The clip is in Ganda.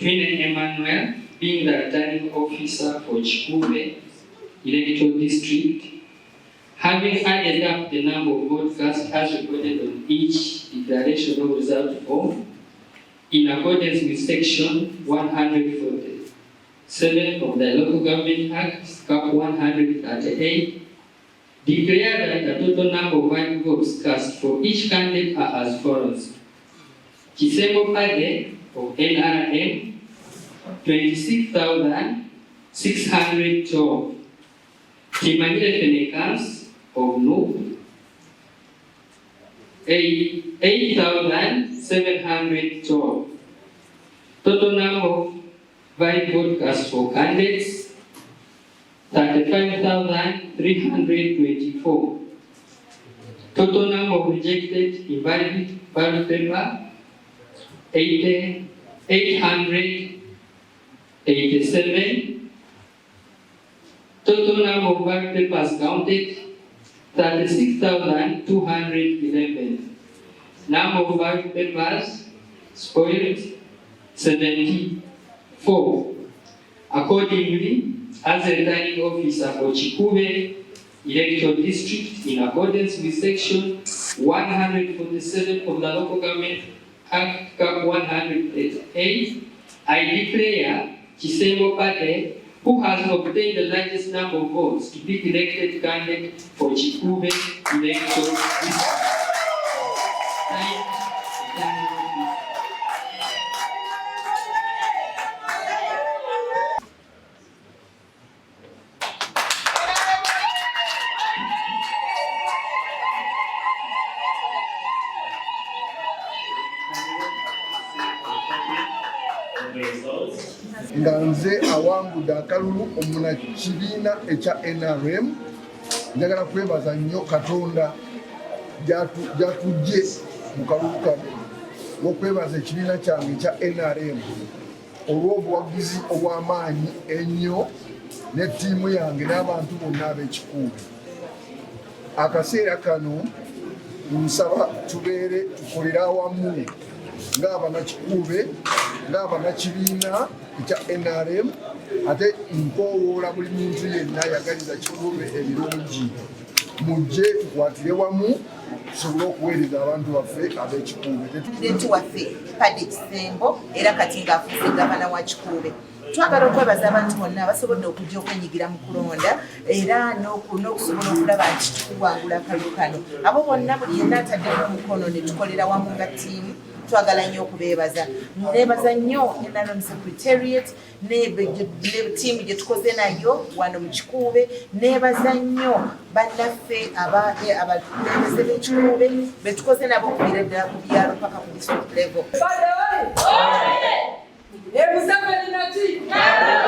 Twine Emmanuel, being the returning officer for Kikuube Electoral District, having added up the number of votes cast as recorded on each declaration of result form, in accordance with Section 147 of the Local Government Act, Cap 138, declare that the total number of valid votes cast for each candidate are as follows. Kisembo Paddy of NRM, 26,612. Kimanyire Fenekans of NUP, 8,712. Total number of valid votes cast for candidates, 35,324. Total number of rejected invalid ballot paper, 887. Total number of ballot papers counted, 36,211. Number of ballot papers spoiled, 74. Accordingly, as a returning officer for Kikuube Electoral District, in accordance with Section 147 of the Local Government Act, Cap 138, I declare Kisembo Paddy, who has obtained the largest number of votes, to be elected candidate for Kikuube Electoral District. Signed, returning officer. Nga nze awangudde akalulu omunakibiina ekya NRM, njagala kwebaza nnyo Katonda gyatujje mu kalulu kano, n'okwebaza ekibiina kyange ekya NRM olw'obuwagizi obw'amaanyi ennyo ne ttiimu yange n'abantu bonna ab'Ekikuube. Akaseera kano nsaba tubeere tukolere awamu ng'abanakikuube, ng'abanakibiina ekya NRM, ate nkoowoola buli muntu yenna ayagaliza Kikuube ebirungi, mujje tukwatire wamu tusobole okuweereza abantu baffe ab'Ekikuube. Pulezidenti waffe Paddy Kisembo era kati ng'afuuse gavana wa Kikuube. Twagala okwebaza abantu bonna abasobodde okujja okwenyigira mu kulonda era n'okusobola okulaba nti tuwangula akalulu kano. Abo bonna, buli yenna ataddeko omukono ne tukolera wamu nga ttiimu, twagala nnyo okubeebaza. Neebaza nnyo NRM Secretariat ne ttiimu gye tukoze nayo wano mu Kikuube. Neebaza nnyo bannaffe abakulembeze b'Ekikuube be tukoze nabo okuviira ddala ku byalo paka ku district level. Ebuza.